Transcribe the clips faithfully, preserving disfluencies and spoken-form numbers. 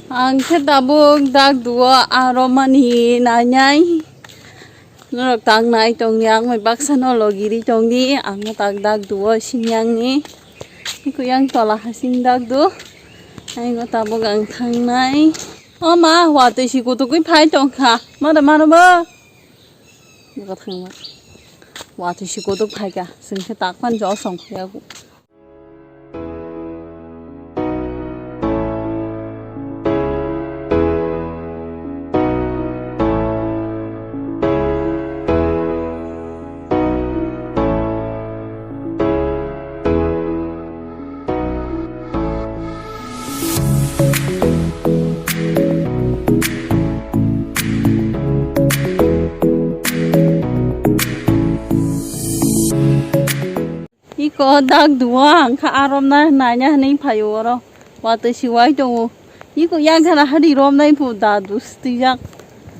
Ang khe tabuk dak duo aro mani nainai. Norok tak nai tongdi, ang bai baksa no logiri tongdi, ang no tak dak duo sini ang ni. Iku yang tola hasing dak du. Ang no tabuk ang thangnai. O ma, watwi si kutukwi phai tongkha. Ma da mano bo. Buka thangma. Watwi si kutuk phaikha. Sengkhe tak pan jo song phaiya. Iko dak duwa ang kha arom na naina hwnwi phaio oro. Watwi si wai tongo. Iko yang khana hari rom nai phu da dus tijak.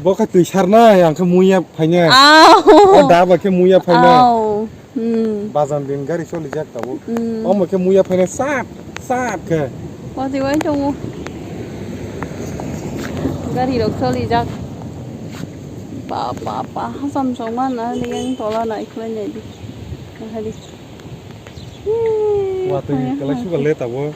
Bo khe twi sarnai, ang khe muiya phainai. Au. O da ba khe muiya phainai. Au. Hmm. Bazan din gari solijak tabuk. Hmm. Omo khe muiya phainai sap, sap khe. Watwi wai tongo. Gari rok solijak. Pa, pa, pa, hasam song ma na, yang tola na ikhlai nai di. Hari. Watwi kwlai suka le tabuk.